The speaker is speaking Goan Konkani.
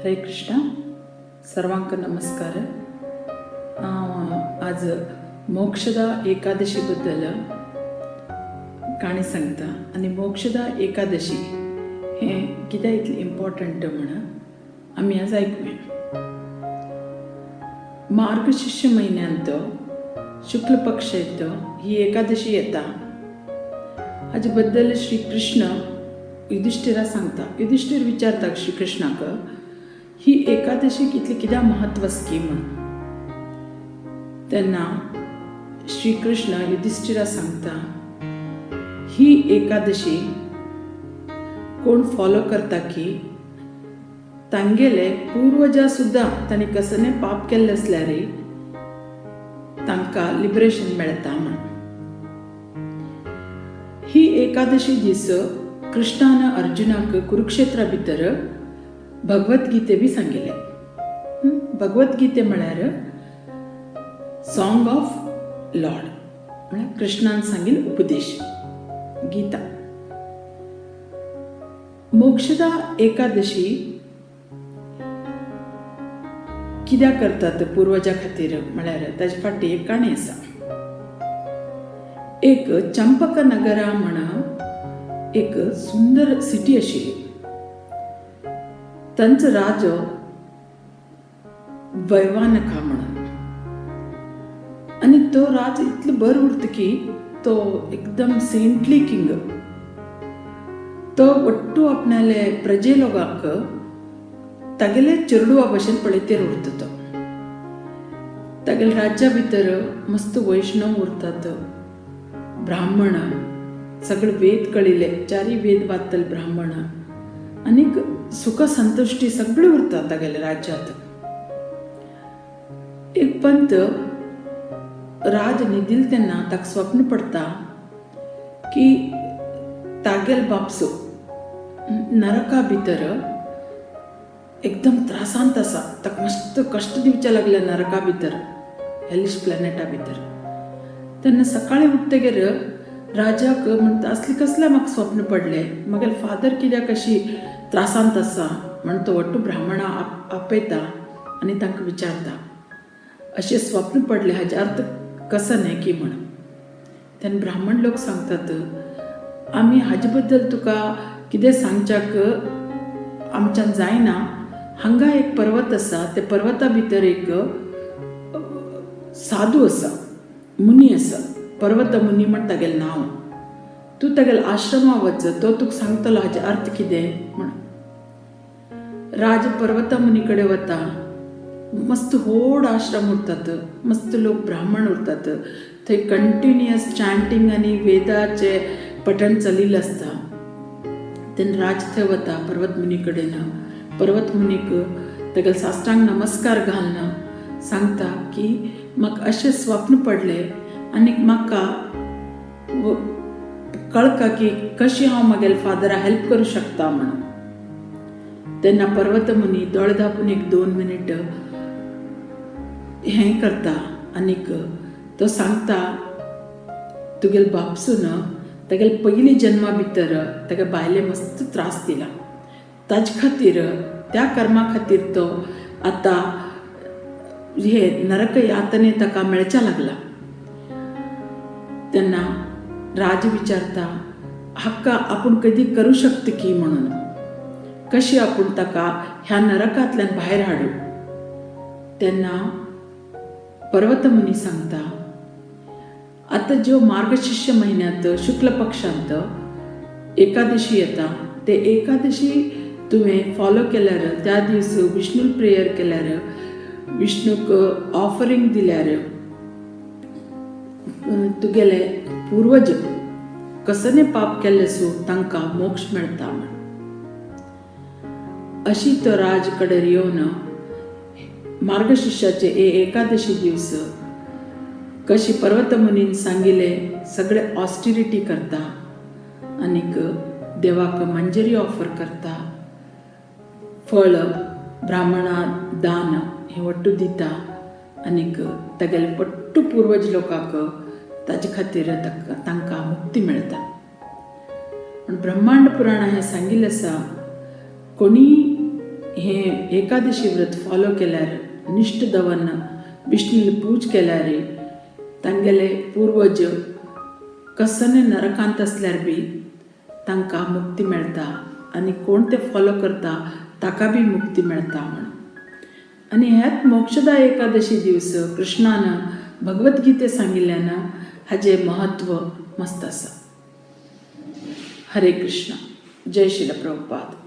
हरे कृष्णा. सर्वांक नमस्कार. हांव आज मोक्षदा एकादशी बद्दल काणी सांगता आनी मोक्षदा एकादशी हें कित्याक इतलें इम्पॉर्टंट म्हण आमी आज आयकुया. मार्गशिष्य म्हयन्यांत शुक्ल पक्ष येता, ही एकादशी येता. हाजे बद्दल श्री कृष्ण युधिश्ठिरा सांगता. युधिश्ठीर विचारता श्री कृष्णाक, ही एकादशीक इतलें कित्याक म्हत्व आसा की म्हूण. तेन्ना श्री कृष्ण युधिश्ठिरा सांगता, ही एकादशी कोण फॉलो करता की तांगेले पुर्वजा सुद्दां तांणी कसलें पाप केल्लें आसल्यारय तांकां लिबरेशन मेळटा म्हण. ही एकादशी दीस कृष्णान अर्जुनाक कुरुक्षेत्रा भितर भगवद्गीते बी सांगिल्लें. भगवद्गीते म्हळ्यार सॉंग ऑफ लॉर्ड, म्हळ्यार कृष्णान सांगिल्लो उपदेश गीता. मोक्षदा एकादशी कित्याक करतात पुर्वजा खातीर म्हळ्यार ताजे फाटी एक काणी आसा. एक चंपक नगरा म्हण एक सुंदर सिटी आशिल्ली. तांचो राजो वैवानका म्हणून आनी तो राज इतलो बरो उरता की तो एकदम सेंटली किंग. तो वट्टू आपणाले प्रजे लोकांक तागेले चेडवा भशेन पळयतेर उरता. तो तागेल्या राज्या भितर मस्त वैष्णव उरतात, ब्राह्मण, सगळे वेद कळिल्ले, चारी वेद वाचतले ब्राह्मण आनीक सुख संतुश्टी सगळे उरता तागेल्या राज्यांत. एक पंत राज न्हिदिल तेन्ना ताका स्वप्न पडटा की तागेल बापसो नरका भितर एकदम त्रासांत आसा. ताका मस्त कश्ट दिवचे लागले नरका भितर, हेलिश प्लॅनेटा भितर. तेन्ना सकाळी उठतगीर राजाक म्हणटा, असलें कसलें म्हाका स्वप्न पडलें, म्हगेले फादर कित्याक अशी त्रासांत आसा म्हण तो वट्टू ब्राह्मणा आपयता आनी तांकां विचारता, अशें स्वप्न पडलें, हाजे अर्थ कसो न्हय की म्हण. तेन्ना ब्राह्मण लोक सांगतात, आमी हाजे बद्दल तुका कितें सांगच्याक आमच्यान जायना. हांगा एक पर्वत आसा, त्या पर्वता भितर एक साधू आसा, मुनी आसा, पर्वत मुनी म्हण तागेलें नांव. तूं तागेल्या आश्रमा वच, तो तुका सांगतलो हाजे अर्थ कितें म्हण. राज पर्वता मुनी कडेन वता. मस्त व्हड आश्रम उरतात, मस्त लोक ब्राह्मण उरतात. थंय कंटिन्युअस चांटींग आनी वेदाचे पठण चलिल्लें आसता. तेन्ना राज थंय वता पर्वत मुनी कडेन. पर्वत मुनीक तागेले साश्टांग नमस्कार घालून सांगता की म्हाका अशें स्वप्न पडलें आनी म्हाका कळका की कशी हांव म्हगेल्या फादरा हेल्प करूं शकता म्हणून. तेन्ना पर्वत मुनी दोळे धांपून एक 2 मिनीट हें करता आनीक तो सांगता, तुगेले बापसून तागेले पयलीं जन्मा भितर तागे बायले मस्त त्रास दिला. ताजे खातीर, त्या कर्मा खातीर तो आतां हे नरक यातने ताका मेळच्या लागला. तेन्ना राज विचारता, हाका आपूण कधी करूं शकता की म्हणून, कशी आपूण ताका ह्या नरकांतल्यान भायर हाडूं. तेन्ना पर्वतमुनी सांगता, आतां ज्यो मार्गशिष्य म्हयन्यांत शुक्ल पक्षांत एकादशी येता, ते एकादशी तुवें फॉलो केल्यार, त्या दीस विष्णू प्रेयर केल्यार, विष्णूक ऑफरिंग दिल्यार, तुगेले पूर्वज कसलें पाप केल्लें आसूं, तांकां मोक्ष मेळटा म्हण. अशी तो राज कडेन येवन मार्गशिष्याचे हे एकादशी दिवस कशी पर्वतमुनीन सांगिल्ले सगळे ऑस्टिरिटी करता आनीक देवाक मंजरी ऑफर करता, फळ ब्राह्मणा दान हें वट्टू दिता आनीक तागेले वट्टू पुर्वज लोकांक ताजे खातीर तांकां मुक्ती मेळटा. पूण ब्रह्मांड पुराण हें सांगिल्लें आसा, कोणी हें एकादशी व्रत फॉलो केल्यार, निश्ठ दवरन विष्णूली पूज केल्यार, तांगेले पूर्वज कसने नरकांत आसल्यार बी तांकां मुक्ती मेळटा आनी कोण ते फॉलो करता ताका बी मुक्ती मेळटा म्हण. आनी ह्याच मोक्षदा एकादशी दिवस कृष्णान भगवद्गीते सांगिल्ल्यान हाजें म्हत्व मस्त आसा. हरे कृष्ण. जय श्रील प्रभुपाद.